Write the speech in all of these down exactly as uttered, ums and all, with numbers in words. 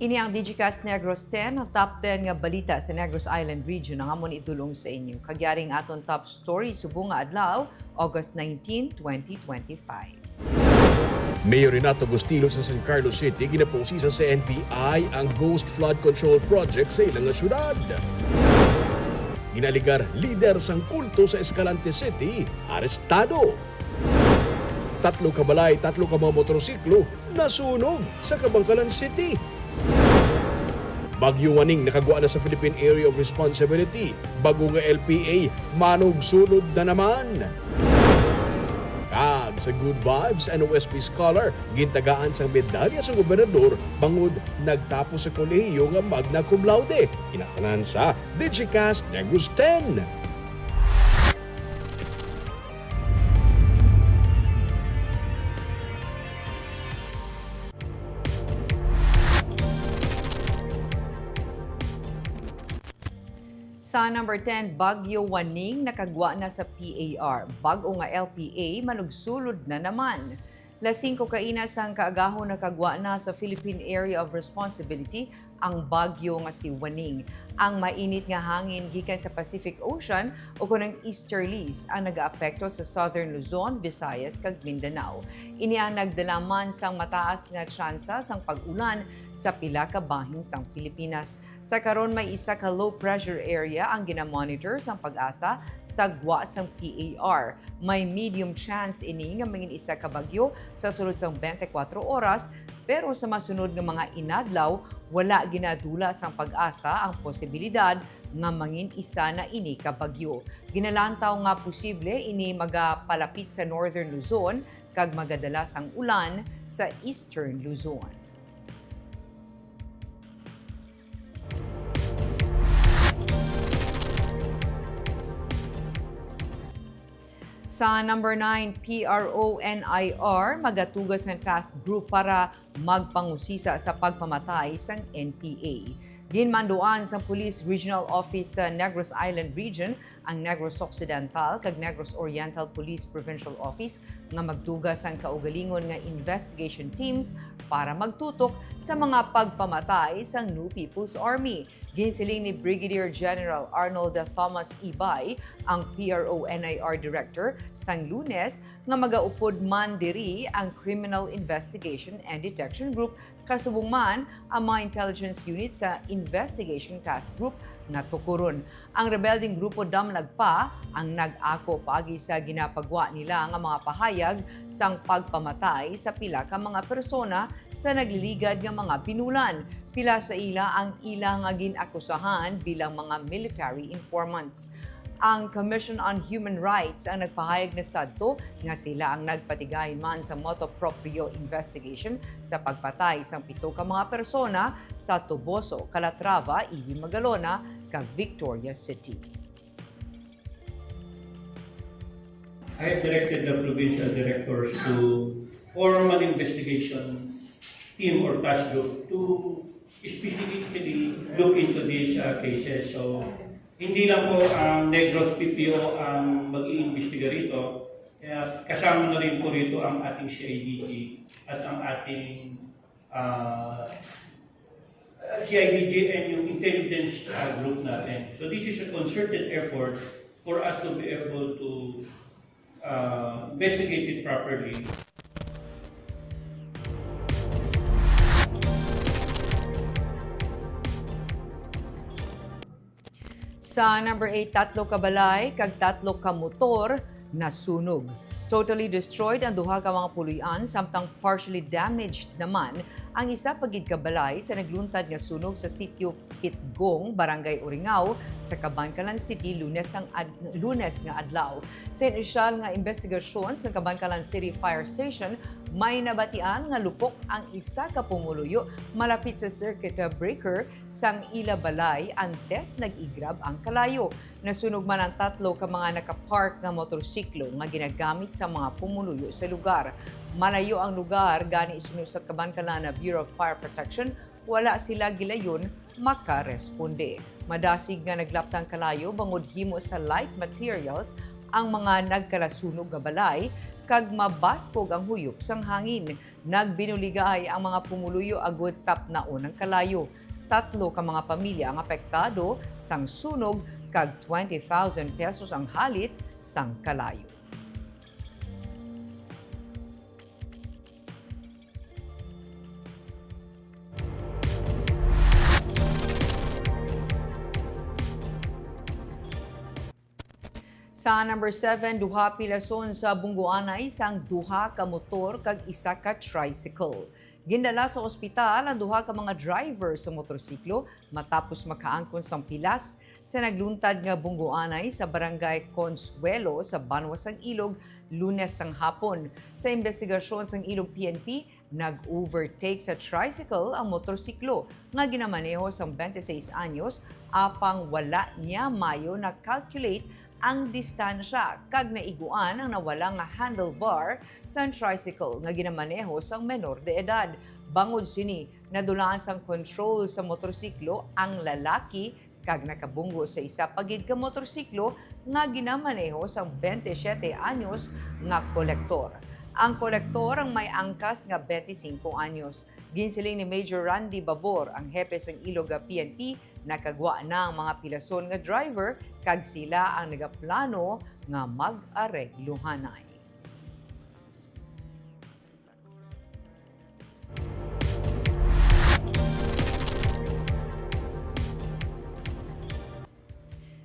Ini ang Digicast Negros ten, ang top ten nga balita sa Negros Island Region, ang amon idulong sa inyo. Kag yari ang aton top story subong nga adlaw, August nineteen, twenty twenty-five. Mayor Renato Bustillo sa San Carlos City ginapausisa sa N B I ang Ghost Flood Control Project sa ila nga syudad. Ginaligar lider sang kulto sa Escalante City, arestado. Tatlo ka balay, tatlo ka mga motorsiklo nasunog sa Kabankalan City. Bagyo Waning nakagwa na sa Philippine Area of Responsibility, bago nga L P A manugsulod na naman. Kag sa Good Vibes, an O S P scholar gintagaan sang medalya sa gobernador bangod nagtapos sa kolehiyo nga magna cum laude. Inatanan sa Digicast Negros ten. Sa number ten, Bagyo Waning nakagwa na sa P A R. Bag-o nga L P A manugsulod na naman. Las singko kaina sang kaagahon nakagwa na sa Philippine Area of Responsibility ang bagyo nga si Waning. Ang mainit nga hangin gikan sa Pacific Ocean, o kon ang easterlies, ang nagaapekto sa Southern Luzon, Visayas, kag Mindanao. Ini ang nagdala man sang mataas nga tsansa sang pag-ulan sa pila ka bahin sang Pilipinas. Sa karon, may isa ka low pressure area ang ginamonitor sang PAGASA sa gwa sang P A R. May medium chance ini nga mangin isa ka bagyo sa sulod sang twenty-four oras, pero sa masunod nga mga inadlaw, wala ginadula sang PAGASA ang posibilidad nga mangin isa na ini ka bagyo. Ginalantaw nga posible ini magapalapit sa Northern Luzon kag magadala sang ulan sa Eastern Luzon. Sa number nine, P R O N I R magatuga sang task group para magpangusisa sa pagpamatay sang N P A. Ginmanduan sang Police Regional Office sa Negros Island Region ang Negros Occidental kag Negros Oriental Police Provincial Office nga magtuga sang kaugalingon nga investigation teams para magtutok sa mga pagpamatay sang New People's Army. Ginsiling ni Brigadier General Arnold Thomas Ibay, ang P R O N I R Director, sang Lunes nga magaupod man diri ang Criminal Investigation and Detection Group, kasubong man ang mga intelligence unit sa Investigation Task Group nga tukuron. Ang rebeldeng grupo damlag pa ang nag-ako paagi sa ginapagwa nila nga mga pahayag sang pagpamatay sa pila ka mga persona sa nagliligad nga mga binulan. Pila sa ila ang ila nga gin-akusahan bilang mga military informants. Ang Commission on Human Rights ang nagpahayag na sadto nga sila ang nagpatigay man sa motu proprio investigation sa pagpatay sang pito ka mga persona sa Toboso, Calatrava, Iloilo, Magalona, kag Victoria City. I have directed the provincial directors to form an investigation team or task group to specifically look into these, uh, cases. So, hindi lang po ang Negros P P O ang mag-iimbestiga rito, kaya kasama na rin po rito ang ating C I D G at ang ating, uh, C I D G and yung intelligence, uh, group natin. So, this is a concerted effort for us to be able to, uh, investigate it properly. Sa number eight, tatlo ka balay kag tatlo ka motor nasunog. Totally destroyed ang duha ka mga puloy-an, samtang partially damaged naman ang isa pa gid ka balay sa nagluntad nga sunog sa sitio Pitgong, Barangay Uringao, sa Kabankalan City, Lunes ang ad-, Lunes nga adlaw. Sa inisyal nga investigasyon sa Kabankalan City Fire Station, may nabatian nga lupok ang isa ka pumuluyo malapit sa circuit breaker sang ila balay antes nag-igrab ang kalayo. Nasunog man ang tatlo ka mga nakapark nga motorsiklo nga ginagamit sa mga pumuluyo sa lugar. Malayo ang lugar, gani suno sa Kabankalan Bureau of Fire Protection, wala sila gilayon makaresponde. Madasig nga naglaptang kalayo bangod himo sa light materials ang mga nagkalasunog nga balay kag mabaskog ang huyop sang hangin. Nagbinuligay ang mga pumuluyo agud tapnaon ang kalayo. Tatlo ka mga pamilya ang apektado sang sunog kag twenty thousand pesos ang halit sang kalayo. Sa number seven, duha pilason sa bungguanay sang duha ka motor kag isa ka tricycle. Gindala sa ospital ang duha ka mga driver sa motorsiklo matapos makaangkon sang pilas sa nagluntad nga bungguanay sa Barangay Consuelo sa Banwa sang Ilog, Lunes sang hapon. Sa imbestigasyon sang Ilog P N P, nag-overtake sa tricycle ang motorsiklo nga ginamaneho sang twenty-six anyos, apang wala niya maayo na-calculate ang distansya kag naiguan ang nawala nga handlebar sang tricycle nga ginamaneho sang menor de edad. Bangod sini, nadulaan sang kontrol sa motorsiklo ang lalaki kag nakabunggo sa isa pa gid ka motorsiklo nga ginamaneho sang twenty-siyete anyos nga kolektor. Ang kolektor ang may angkas nga twenty-singko anyos. Ginsiling ni Major Randy Babor, ang hepe sang Ilog P N P, nakagwa na ang mga pilason nga driver kag sila ang nagaplano nga mag-aregluhanay.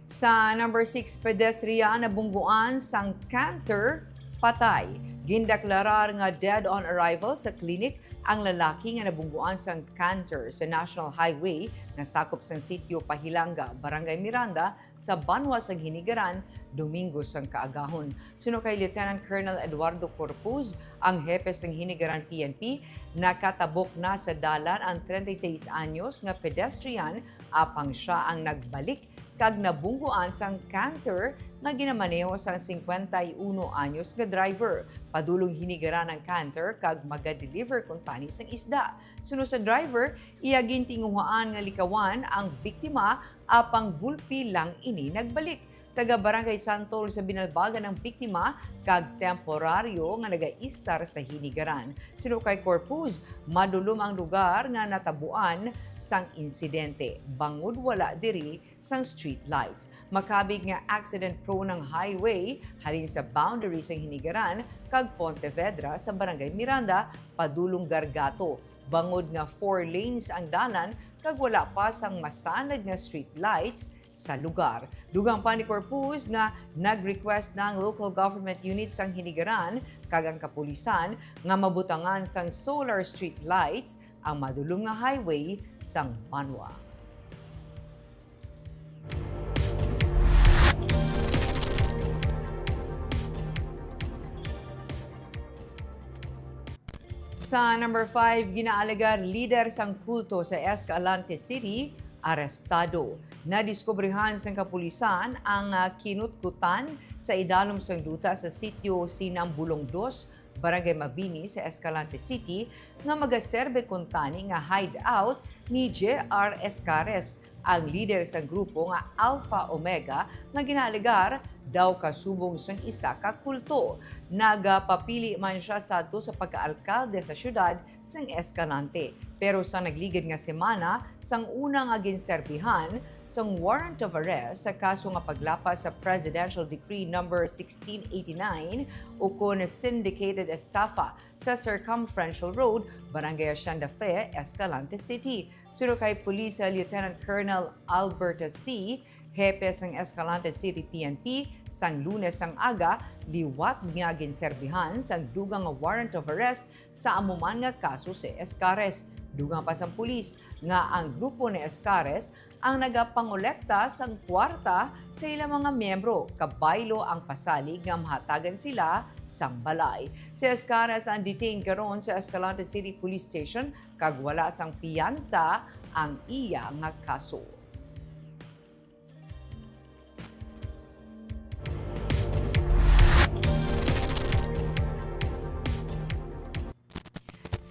Sa number six, pedestrian nabungguan sang canter, patay. Gindeklarar nga dead on arrival sa klinik ang lalaki nga nabungguan sang canter sa National Highway nga sakop sang sitio Pahilanga, Barangay Miranda, sa banwa sang Hinigaran, Domingo sang kaagahon. Suno kay Lieutenant Colonel Eduardo Corpuz, ang hepe sang Hinigaran P N P, nakatabok na sa dalan ang treinta y seis anyos nga pedestrian, apang sia ang nagbalik kag nabungguan sang canter nga ginamaneho sang cincuenta y uno anyos nga driver. Padulong Hinigaran ang canter kag maga-deliver kuntani sang isda. Suno sa driver, iya gintinguhaan nga likawan ang biktima, apang gulpi lang ini nagbalik. Taga Barangay Santol sa Binalbagan ang biktima kag temporaryo nga nagaistar sa Hinigaran. Suno kay Corpuz, madulom ang lugar nga natabuan sang insidente, bangod wala diri sang street lights. Makabig nga accident-prone ang highway halin sa boundary sang Hinigaran kag Pontevedra sa Barangay Miranda padulong Gargato, bangod nga four lanes ang dalan kag wala pa sang masanad nga street lights sa lugar. Dugang pa ni Corpuz nga nag-request na ang local government unit sang Hinigaran kag ang kapulisan nga mabutangan sang solar street lights ang madulom nga highway sang banwa. Sa number five, ginaalegar lider sang kulto sa Escalante City, arestado. Nadiskubrehan sang kapulisan ang, ah, kinutkutan sa idalom sang duta sa sitio Sinambulong Dos, Barangay Mabini sa Escalante City, nga magaserbe kuntani nga hideout ni J R Escares, ang lider sa grupo nga Alpha Omega, nga ginaalegar daw kasubong sang isa ka kulto. Nagapapili man sia sadto sa pagkaalkalde sa siyudad sang Escalante, pero sa nagligad nga semana, sang una nga ginserbihan sang warrant of arrest sa kaso nga paglapas sa Presidential Decree Number sixteen eighty-nine, ukon syndicated estafa, sa Circumferential Road, Barangay Hacienda Fe, Escalante City. Suno kay Police Lieutenant Colonel Albert C., hepe sang Escalante City P N P, sang Lunes sang aga, liwat nga ginserbihan sang dugang nga warrant of arrest sa amo man nga kaso si Escares. Dugang pa sang pulis nga ang grupo ni Escares ang nagapangolekta sang kwarta sa ilang mga miyembro, kabaylo ang pasalig nga mahatagan sila sang balay. Si Escares ang detained karon sa Escalante City Police Station kag wala sang piyansa ang iya nga kaso.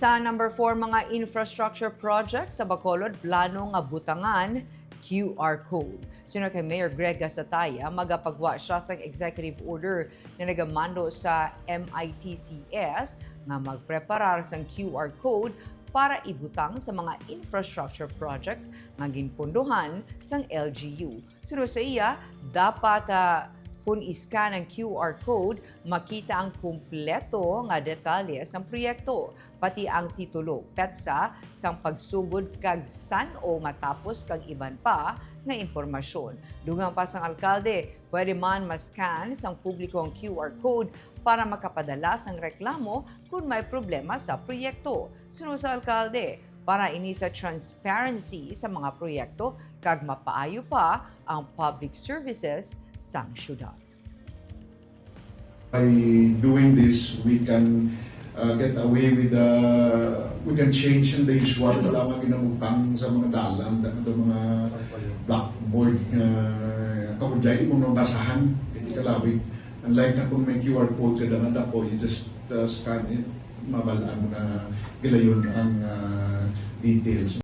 Sa number four, mga infrastructure projects sa Bacolod plano nga butangan Q R code. Suno kay Mayor Greg Gasataya, magapagwa sia sang executive order nga nagamando sa M I T C S nga magpreparar sang Q R code para ibutang sa mga infrastructure projects nga ginpundohan sang L G U. Suno sa iya, dapat, ah, kun i-scan ang Q R code, makita ang kumpleto nga detalye sang proyekto, pati ang titulo, petsa sang pagsugod kag san-o matapos kag iban pa nga impormasyon. Dugang pa sang alkalde, pwede man ma-scan sang publiko ang Q R code para makapadala sang reklamo kon may problema sa proyekto. Suno sa alkalde, para ini sa transparency sa mga proyekto kag mapaayo pa ang public services sang syudad. By doing this, we can, uh, get away with the, we can change the usual, wala nga ginamutang sa mga dalan, sa mga blackboard, uh, kabudlay mo mabasahan, hindi ka lawig. Unlike na kung may Q R code ka, danga dako, you just, uh, scan it, mabal-an mo na gilayon ang, uh, details.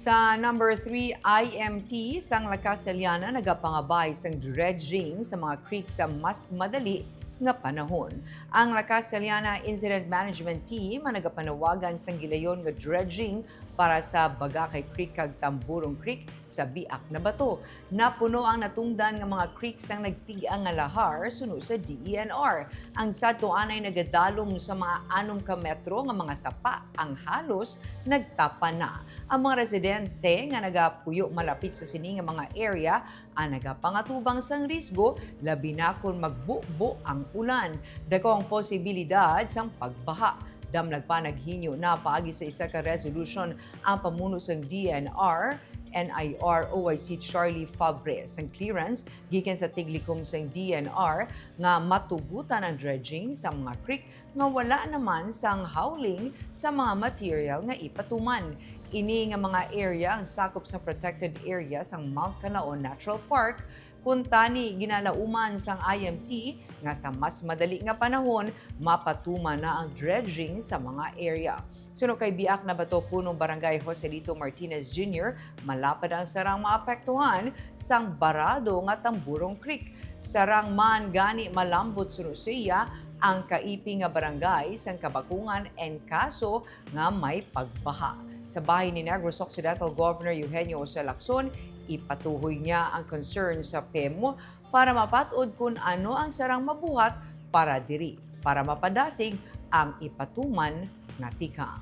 Sa number three, I M T sang La Castellana nagapangabay sang dredging sa mga creek sa mas madali nga panahon. Ang La Castellana Incident Management Team ang nagapanawagan sang gilayon nga dredging para sa Bagakay Creek kag Tamburong Creek sa Biak na Bato. Napuno ang natungdan nga mga creek sang nagtig-a nga lahar, suno sa D E N R. Ang sadto anay nagadalom sa mga anom ka metro nga mga sapa ang halos nagtapa na. Ang mga residente nga nagapuyo malapit sa sini nga mga area ang nagapangatubang sang risgo, labi na kon magbubo ang ulan. Dako ang posibilidad sang pagbaha. Damlag pa, naghinyo na paagi sa isa ka resolution ang pamuno sang D E N R, N I R O I C Charlie Fabre sang clearance gikan sa tiglikom sang D E N R nga matugutan ang dredging sa mga creek nga wala naman sang hauling sa mga material nga ipatuman. Ini nga mga area ang sakop sa protected area sang Mount Canaon Natural Park, kuntani ginalauman sang I M T nga sa mas madali nga panahon mapatuman na ang dredging sa mga area. Suno kay Biak na Bato Punong Barangay Joselito Martinez Junior, malapad ang sarang maapektuhan sang barado nga Tamburong Creek. Sarang man gani malambot, suno sa iya, ang kaipi nga barangay sang Kabakungan en kaso nga may pagbaha. Sa bahin ni Negros Occidental Governor Eugenio Jose Lacson, ipatuhoy niya ang concern sa PEMO para mapat-od kun ano ang sarang mabuhat para diri, para mapadasig ang ipatuman nga tikang.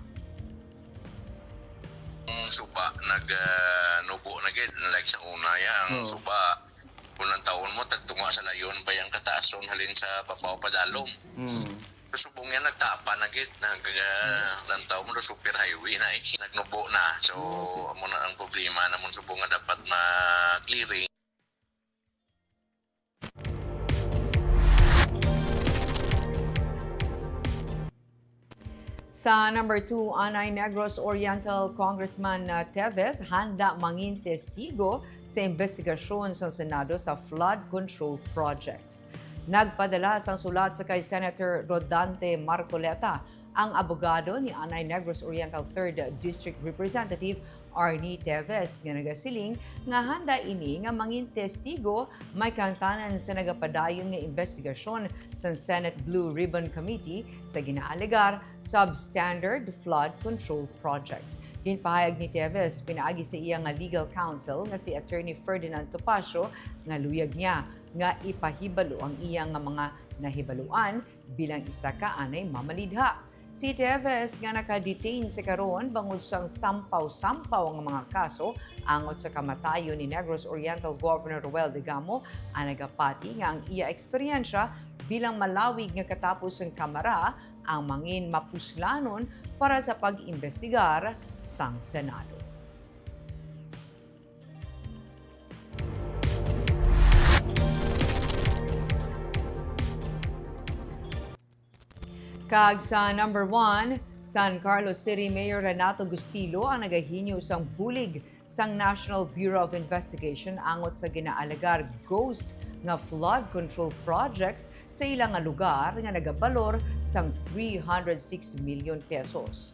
Ang suba nag, ah, nubo na gid, like sa una ya, ang Oo. suba, kung ang taon mo, tagtunga sa layon pa yang kataason halin sa Babaw padalom. Mm. Subong yan, nagtapa na gid, nag, ah, ang taon mo, super highway na eh. Nagnubo na. So, Okay. amo na ang problema namon, subong nga dapat ma-clearing. Sa number two, anay Negros Oriental Congressman, uh, Teves handa mangin testigo sa imbestigasyon sa Senado sa flood control projects. Nagpadala sang sulat sa kay Senator Rodante Marcoleta ang abogado ni anay Negros Oriental Third District Representative Arnie Teves nga nagasiling nga handa ini nga mangin testigo may kahangtanan sa nagapadayon nga imbestigasyon sang Senate Blue Ribbon Committee sa ginaalegar substandard flood control projects. Ginpahayag ni Teves pinaagi sa iya nga legal counsel nga si Attorney Ferdinand Topacio nga luyag niya nga ipahibalo ang iya nga mga nahibaluan bilang isa ka anay mamalidha. Si Teves nga naka-detain sa karon bangod sang sampaw-sampaw nga mga kaso angot sa kamatayon ni Negros Oriental Governor Roel Degamo, ang nagapati nga ang iya eksperyensya bilang malawig nga katapos sang Kamara ang mangin mapuslanon para sa pag-imbestigar sang Senado. Kag sa number one, San Carlos City Mayor Renato Gustilo ang nagahinyo sang bulig sang National Bureau of Investigation angot sa ginaalegar ghost nga flood control projects sa ila nga lugar nga nagabalor sang three hundred six million pesos.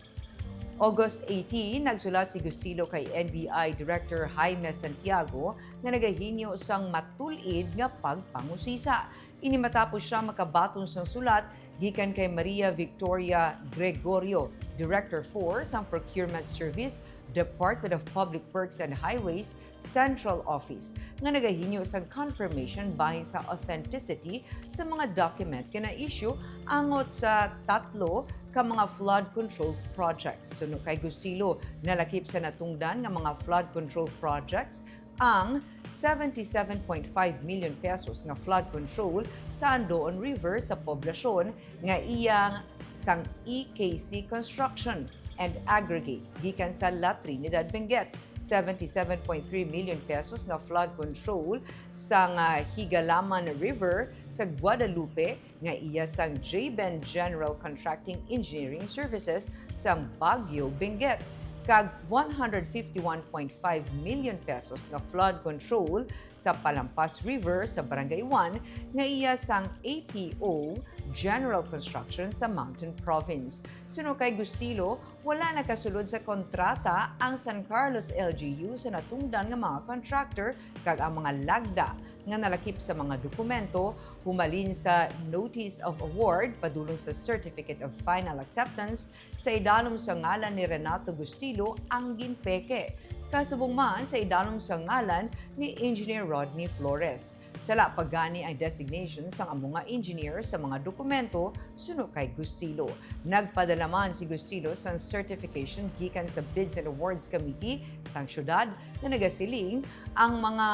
August eighteen, nagsulat si Gustilo kay N B I Director Jaime Santiago nga nagahinyo sang matul-id nga pagpangusisa. Ini matapos sia makabaton sang sulat gikan kay Maria Victoria Gregorio, Director four sang Procurement Service, Department of Public Works and Highways, Central Office, nga nagahinyo sang confirmation bahin sa authenticity sa mga document nga na-issue angot sa tatlo ka mga flood control projects. Suno kay Gustilo, nalakip sa natungdan nga mga flood control projects ang seventy-seven point five million pesos nga flood control sa Andoon River sa poblasyon nga iya sang E K C Construction and Aggregates gikan sa La Trinidad Benguet, seventy-seven point three million pesos nga flood control sang Higalaman River sa Guadalupe, nga iya sang J-Ben General Contracting Engineering Services sang Baguio, Benguet, kag one hundred fifty-one point five million pesos nga flood control sa Palampas River sa Barangay one nga iya sang A P O General Construction sa Mountain Province. Suno kay Gustilo, wala nakasulod sa kontrata ang San Carlos L G U sa natungdan nga mga contractor kag ang mga lagda nga nalakip sa mga dokumento humalin sa Notice of Award padulong sa Certificate of Final Acceptance sa idalom sa ngalan ni Renato Gustilo ang ginpeke, kasubong man sa idalom sa ngalan ni Engineer Rodney Flores. Sala pa gani ang designation sang amo nga engineer sa mga dokumento suno kay Gustilo. Nagpadala man si Gustilo sang certification gikan sa Bids and Awards Committee sang syudad nga nagasiling ang mga,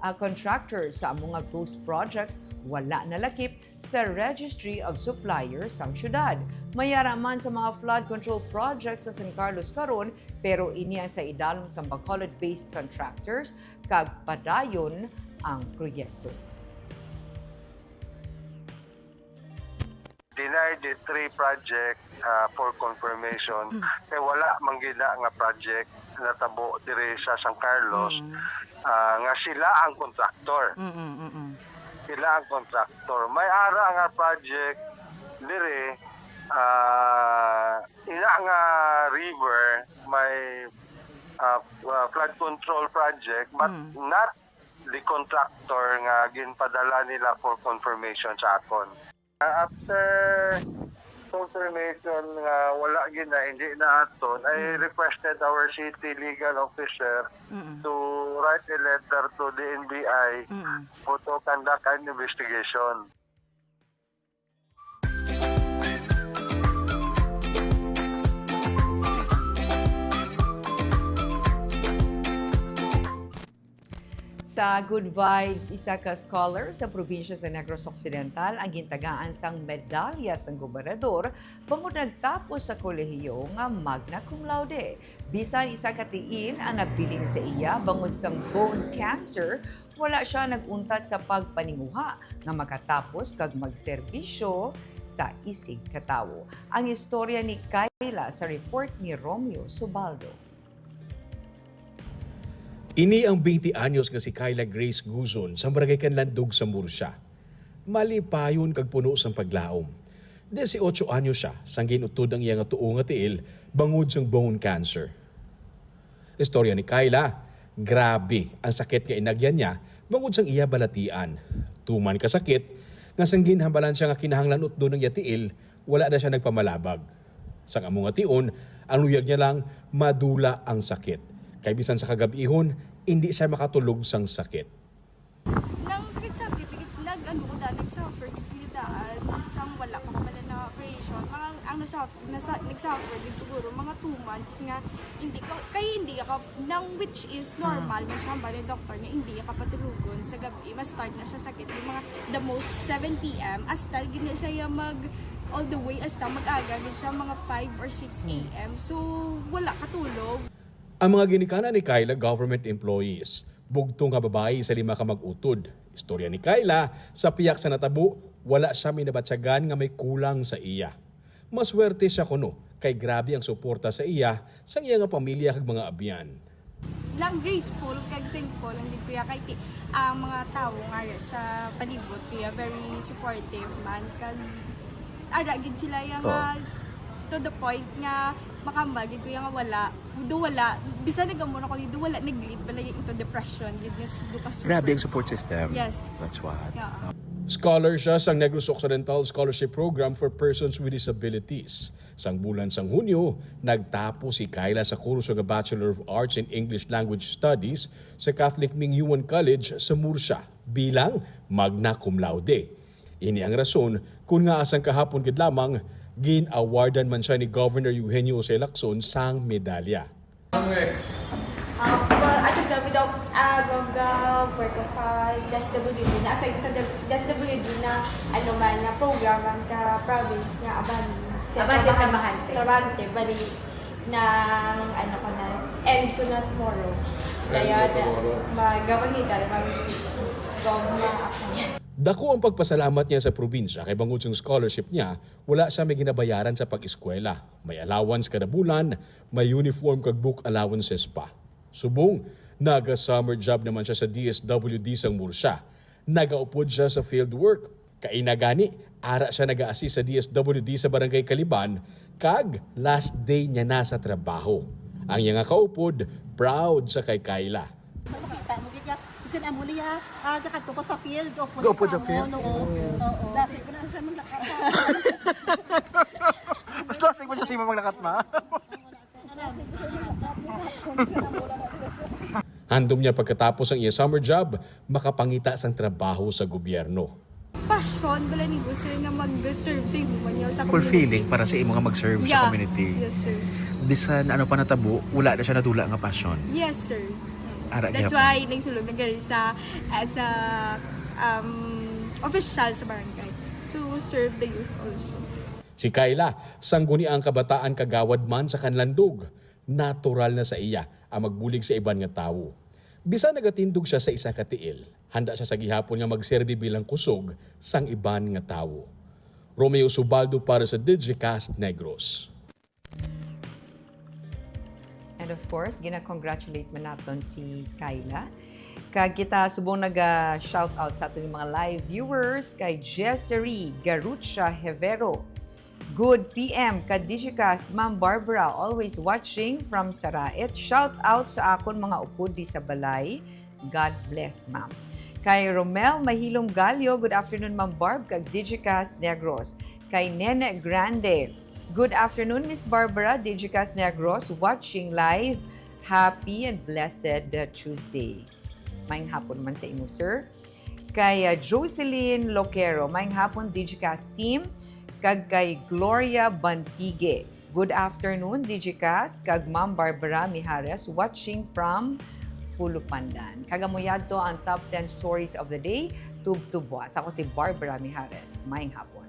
ah, contractors sa amo nga ghost projects wala nalakip sa Registry of Suppliers sang syudad. May ara man sa mga flood control projects sa San Carlos karon, pero ini ang sa idalom sang Bacolod-based contractors kag padayon ang proyekto. Denied the three project, ah, for confirmation. Kay wala man gid na nga project natabo diri sa San Carlos, ah, nga sila ang contractor. Mm-mm. Sila ang contractor. May ara nga project diri, ah, ina nga river, may, ah, ah, flood control project, but not the contractor nga ginpadala nila for confirmation sa akon. After confirmation nga wala gid na, hindi na aton, I requested our city legal officer to write a letter to the N B I for to conduct an investigation. Sa Good Vibes, isa ka scholar sa probinsya sa Negros Occidental ang gintagaan sang medalya sang gobernador bangod nagtapos sa kolehiyo nga magna cum laude. Bisan isa ka tiin ang nabilin sa iya bangod sang bone cancer, wala sia nag-untat sa pagpaninguha nga makatapos kag magserbisyo sa isig ka tawo. Ang istorya ni Kayla sa report ni Romeo Subaldo. Ini ang twenty anyos nga si Kayla Grace Guzon sa Barangay Canlandog sa Murcia. Malipayon kag puno sang paglaom. Dieciocho anyos sia sang gin-utod ang iya nga tuo nga tiil bangod sang bone cancer. Istorya ni Kayla, grabe ang sakit nga inagyan niya bangod sang iya balatian. Tuman ka sakit nga sang ginhambalan siya nga kinahanglan utdon ang iya tiil, wala na sia nagpamalabag. Sang amo nga tion, ang luyag niya lang madula ang sakit. Kay bisan sa kagab-ihon, indi siya makatulog sang sakit. Nang sakit-sakit, nag ano ko da, nag-suffer gid ko daan sang wala pa ko pala na operation. Mga ang nasa, nasa, nag-suffer gid siguro mga two months nga hindi ka, kay hindi ka, nang which is normal man siya, hambal ni doktor nga hindi ka patulugon sa gabi, ma-start na siya sakit. Yung mga the most seven P M, hasta gid na siya mag, all the way hasta mag-aga gid siya, mga five or six A M. So, wala katulog. Ang mga ginikanan ni Kayla government employees, bugtong nga babayi sa lima ka mag-utod. Istorya ni Kayla, sa piyak sa natabo, wala siya may nabatyagan nga may kulang sa iya. Maswerte siya kuno kay grabe ang suporta sa iya sang iya nga pamilya kag mga abyan. Lang grateful kag thankful ang gid kuya kay ti ang mga tawo nga sa palibot kuya very supportive man kag ara gid sila yang Oo. nga to the point nga makambal gid kuya nga wala do wala bisan nagamo na ko do wala nag-lead pala yung into depression gid nga sudo ka super. Grabe ang support system. Yes. That's what. Yeah. Scholar siya sang Negros Occidental Scholarship Program for Persons with Disabilities. Sang bulan sang Hunyo, nagtapos si Kyla sa kurso nga Bachelor of Arts in English Language Studies sa Catholic Mingyuan College sa Murcia bilang magna cum laude. Ini ang rason kon ngaa sang kahapon gid lamang gin-awardan man siya ni Governor Eugenio Jose Lacson sang medalya. Ang next. Um, well, as of now, without uh, of the work of uh, S W D, na aside sa S W D na ano man na program ang ka province nga aban Aban sa Trabahante. Trabahante, bali nang ano ko na, end ko na tomorrow. Kaya End ko tomorrow. Magawang hidal, mag-gov na ako. Dako ang pagpasalamat niya sa probinsya kay bangod sang scholarship niya, wala siya may ginabayaran sa pag-eskwela. May allowance kada bulan, may uniform kag book allowances pa. Subong, naga-summer job naman siya sa D S W D sang Murcia. Nagaupod siya sa field work. Kaina gani, ara siya naga-assist sa D S W D sa Barangay Kaliban, kag last day niya na sa trabaho. Ang iya nga kaupod, proud sa kay Kyla. Kita mo gid ka, bisan amo niya, ah, kakadto pa sa field, upod Upod sa sa field. Amo, oo. Oo. Dasi ko na sa mga nakata. Mas lasing mo siya sa imo maglakat, ma. Handom niya pagkatapos ang iya summer job, makapangita sang trabaho sa gobyerno. Passion bala ni gusto nga mag-serve sa imo man niya sa Fulfilling community. Para sa imo nga mag-serve Yeah. sa community. Yes, sir. Bisan ano pa natabo, wala na siya nadula nga passion. Yes, sir. Ara That's gyapon. Why nagsulod na gani sa as a um, official sa barangay to serve the youth also. Si Kyla, sangguniang kabataan kagawad man sa kanlandog, natural na sa iya ang magbulig sa iban nga tawo. Bisan nagatindog siya sa isa ka tiil, handa siya sa gihapon nga magserbi bilang kusog sang iban nga tawo. Romeo Subaldo para sa Digicast Negros. And of course, gina-congratulate man naton si Kyla. Kag kita subong naga-shoutout sa aton mga live viewers kay Jessery Garucha Hevero. Good P M ka Digicast, Ma'am Barbara, always watching from Saraet. Shout out sa akon mga upod di sa balay. God bless, ma'am. Kay Romel Mahilom Gallo, good afternoon, Ma'am Barb, kag Digicast Negros. Kay Nene Grande, good afternoon, Miss Barbara, Digicast Negros, watching live. Happy and blessed uh, Tuesday. Maayong hapon man sa imo, sir. Kay uh, Jocelyn Loquero, maayong hapon, Digicast team. Kag kay Gloria Bantigue, good afternoon, Digicast, kag Ma'am Barbara Mijares, watching from Pulupandan. Kag amo yadto ang top ten stories of the day, tubtob buas. Ako si Barbara Mijares. Maayong hapon.